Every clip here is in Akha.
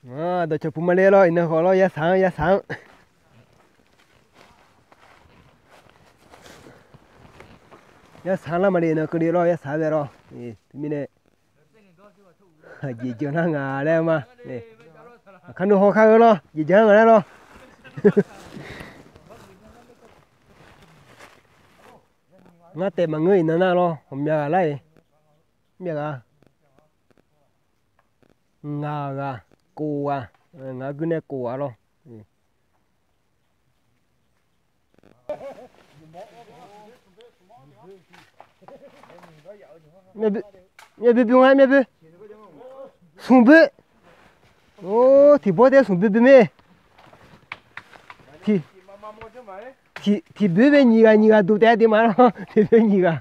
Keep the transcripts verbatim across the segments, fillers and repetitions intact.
Dawqcawq puq ma le lawr, iqnan khawf lawr, yasaq-anr, yasaq-anr. Yasaq lar ma le, iqnan keuvle lawr, yasaq bae lawr. Teumirnae, jeqjan nar ngaq laer ma. Aqkar nuikhanr kar-eu lawr, jeqjan-anr ngaq laer lawr. Ngar taef maqngeur, iqnan nar lawr, ghawqmya ghaq lar-iq. Myav ghaq, ngaq ghaq, kof ghaq, ngaq-anr guir nae kof ghaq lawr. Myav boe boe nga, myav boe. Smq boe. Or, tiq bawr taef smq boe boe mae. Tiq boe bae nyiq ghaq, nyiq ghaq duq taef-a de ma lawr. Tiq boe nyiq ghaq.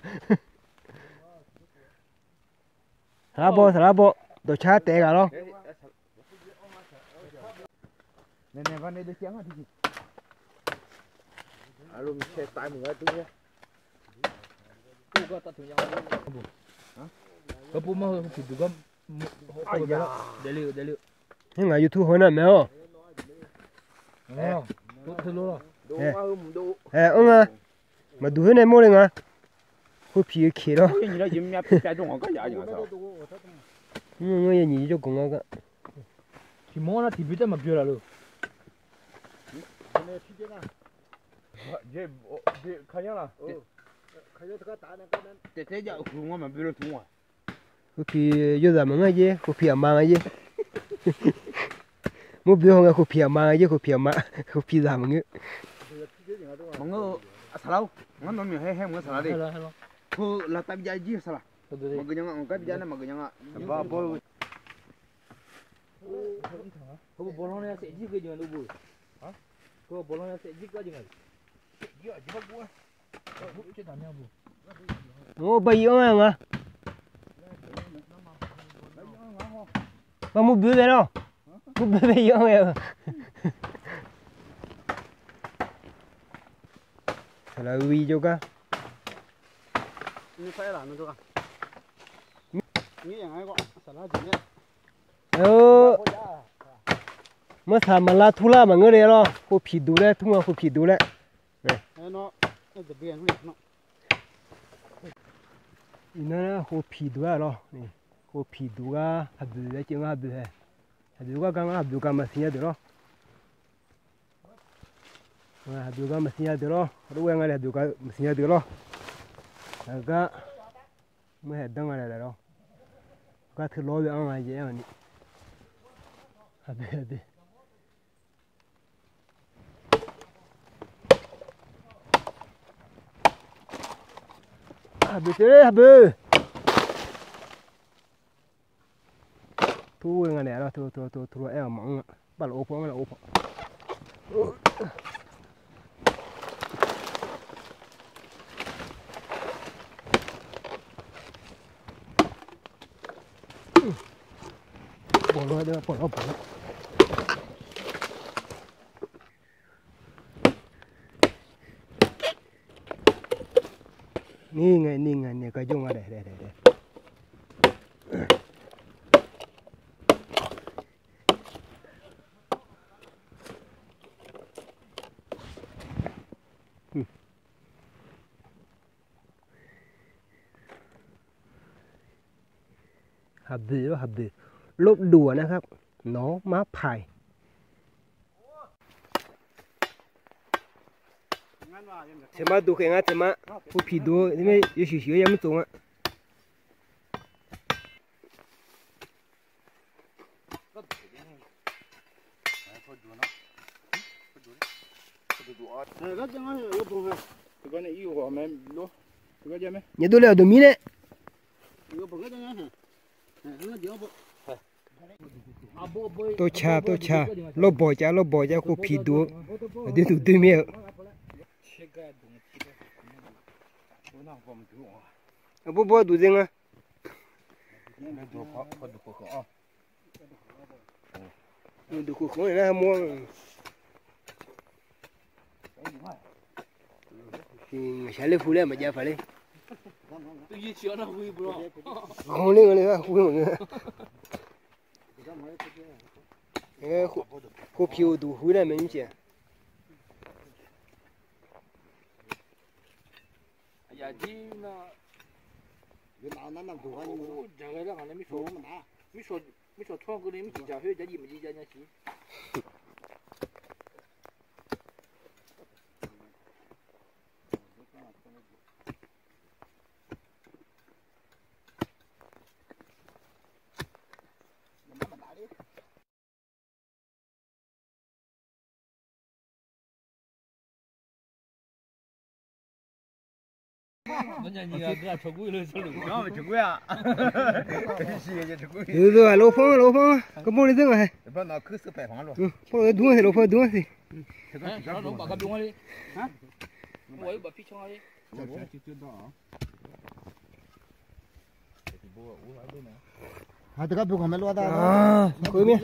Saqlar baw, saqlar baw, dawqcar taef ghaq lawr. Ngaq YouTube hawr nar mae-awr. Anr nga. Maqduq khoer nae mawr le nga. Khoerpiq-eu keq lawr. Ngar yae nyiq jawrgawq nga gar. Tiq mawr nar tiq bui taef maqbui laf le. Khoerpiq yawzaq maqngeur jer, khoerpiq aqma nga jer. Mawr bui haw ngae khoerpiq aqma nga jer, khoerpiq aqma, khoerpiq zaq maqngeur. Maqngeur-eu, saqlar-or, ngar nawq myawq haer haer maqngeur saqlar de. Heu laftav bijav jir saqlaq. Maqgeuf nya nga, maqgeuf nya nga. Bawqlanr nae saef jir keuv jeq nga. Bawqlanr nae saef jir keuv jeq nga. Or, bav yif-anr nga. Bav mawr boe bae lawr. Mawr boe bae yif-anr ghae-eu. Saqlaq-eu jawrgar. Mawr saq maqlar turlar maqngeur le lawr. Khoerpiq duq laer tur nga, khoerpiq duq laer. Iqnan nar khoerpiq duq gar lawr. Khoerpiq duq gar haqboeq laer caev ngar haqboeq hae. Haqboeq gar gar ngar haqboeq gar maqsiq nya deuq lawr. Haqboeq gar maqsiq nya deuq lawr. Haqlof ghae nga le haqboeq gar maqsiq nya deuq lawr. Aqgar mawr hae danr nga laer lawr. Gar teu lawr-eu anr nga jaev-aer ni. Haqboeq haqboeq. Haqboeq teu haqboeq. Tur ghae nga naeq lawr, tur tur tur aer-awq maqanr nga. Bavlof or paw anr laf or paw. Bawqlawr de, bawqlawr bawqlawr. Ni ngae ni ngae naeq gar jawr nga daef daef daef daef. Haqboeq lawr haqboeq. Lofdof-aq nar khar nawq-anr mar paq-iq. Tseqma duq khaeq nga tseqma. Khoerpiq duq-eu teumirnae yawshuif shuif-aer yamr tsof nga. Nyaef dov le-awq dawq mirnae. Tov ca tov ca. Lawrbawq cav lawrbawq cav khoerpiq duq-eu. Aqdui duq dui mir-eu. Aqbawr bawr duq ze nga. Duq khof khanq-anr nar mawr. Ngaqshaq ler hu laer maqjav paq ler. Ghanr ler nga le gharhu maqngeur. Khof piq uqduq huiq nae maeq nymr jeq-a. Lof-aer, lof-aer, karbawr le zeur ngaq hae. Pawr lof-aer dur-a siq, lof-aer dur-a siq. Teugar byov ganq mae lof-aer da. Keuv mir.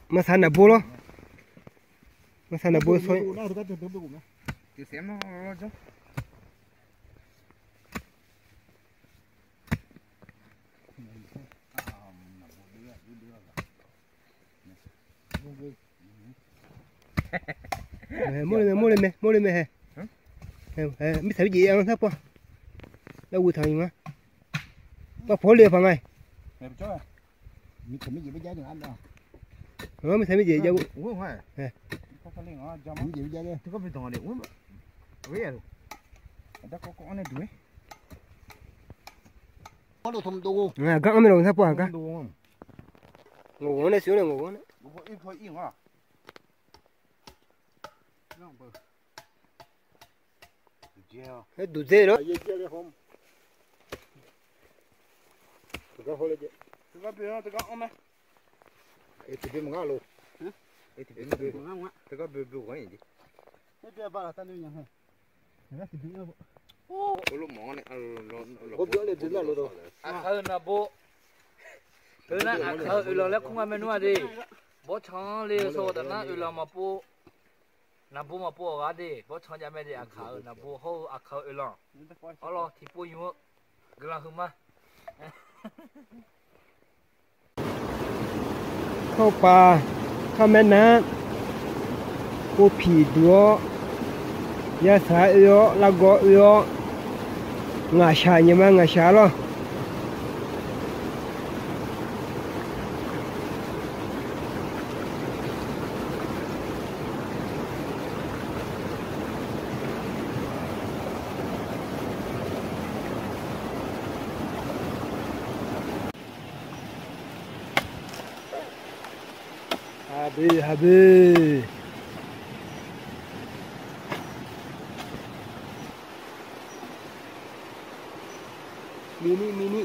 Maqsaq naqbo lawr. Maqsaq naqbo sawr. Mawrle mae, mawrle mae, mawrle mae hae. Mirtsaq mirjeq-a sarpawr. Lar ghoe taq nga. Bar pawr le paq nga. Mirtsaq mirjeq jav-eu. Gar anr mae loq sarpawr-aq gar. Ngawqghawq nae siq-awr nae ngawqghawq nae. Duqdzer lawr. Aqkaq-eu naqbo. Teunar aqkaq-eu oeqlanq laer kur nga maernmr-aq de. Bawrtsanq-anr le-eu sawr-eu taf nar oeqlanq maqpov. Naqbo maqpov-awq ghaq de. Bawrtsanq jav mae de. Aqkaq-euq naqbo hawr-eu aqkaq-eu oeqlanq. Arlawr tiqpov nymq-eu guiqlanq huiqma. Kawrpav, kharmaer nar, kov piq duq-awr, yasaq oe-awr, largawv oe-awr, ngaqshaq nyiq ma ngaqshaq lawr. Habeq habeq. Mini mini.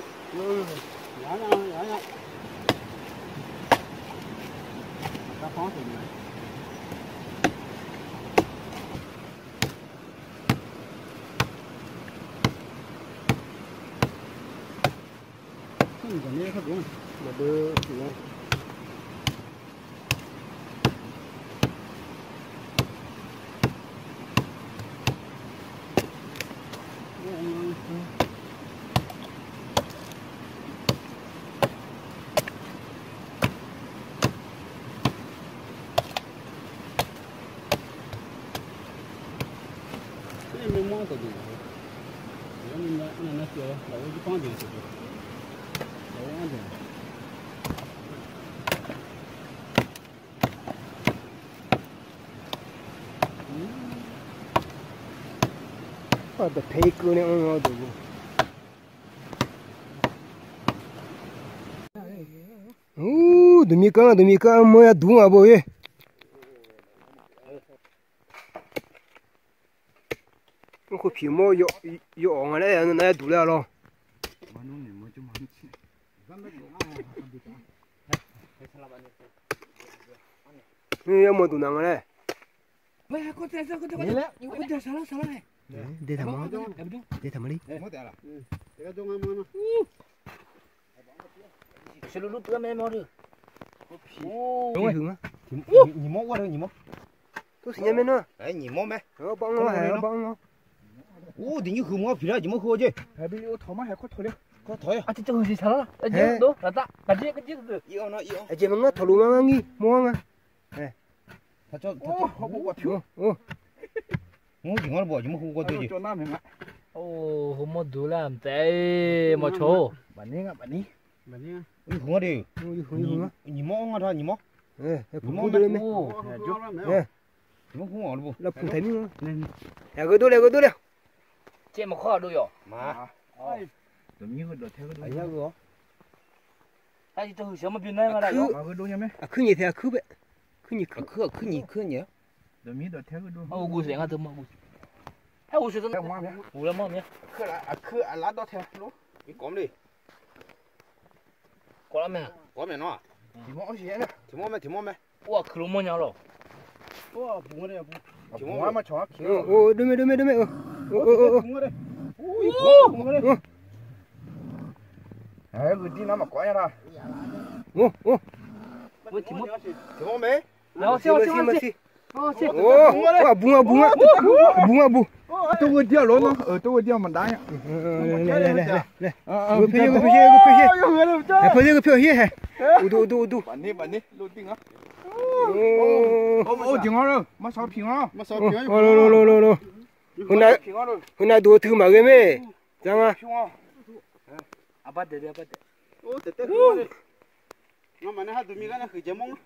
Dawqpae irkeuv nae anr-eu dawq. Uq, duqmir kar duqmir kar armawr yar duq-a bo-e. Mr khof piq mawr yawawq nga laer nar yar duq laer-a lawr. Yar mawr duq naq nga laer. Daetaq ma, daetaq ma li. Nyiq mawr ur-a nyiq mawr. Tov siqnya maernmr-a. Nyiq mawr mae. Bawr anr-awr hae, bawr anr-awr. Ur, diqnyir huiq mawr piqlar jeq mawr hu-awr jeq. Aqjeq maqngar tawqlof ma ngar ngir mawr-a nga. Mawr jeq ngar bof jeq mawr hu gawr dui jeq. Ur, heumawr duq lar mqtaef-a mawqcawq-or. Nyiq mawr ngar ta nyiq mawr. Nyiq mawr lar puq taq mir. Yageur dov le, geur dov le. Caev maqkawr aqdov yawq. Aqkuir nyiq taef aqkuir bae. Kuir nyiq, aqkuir nyiq kuir nyiq-a. Aqkuir aqlar dawr tae lor. Irkawv le. Kawvlar mae. Kawvlar mae nawr-aq. Tiq mawr mae, tiq mawr mae. Ur, aqkuir lof mawrnya lawq. Tiq mawr mae. Dov mae, dov mae, dov mae. Tiq mawr mae. Aqbur, aqbur, aqbur, aqbur. Tov geur dir-aq lor nawr, tov geur dir-aq maqdav nya. Laer, laer, laer, laer. Geu pyur sher, geu pyur sher, geu pyur sher. Pyur sher, geu pyur sher hae. Uqduq, uqduq, uqduq. Bafni, bafni, lov dir nga. Jeq ngar lor, maqsawq piq nga. Lor, lor, lor, lor. Heunav duq-eu teu maqghae mae. Jar nga. Ngamaf nae haduq mir gar nae huiq jae mawr nga.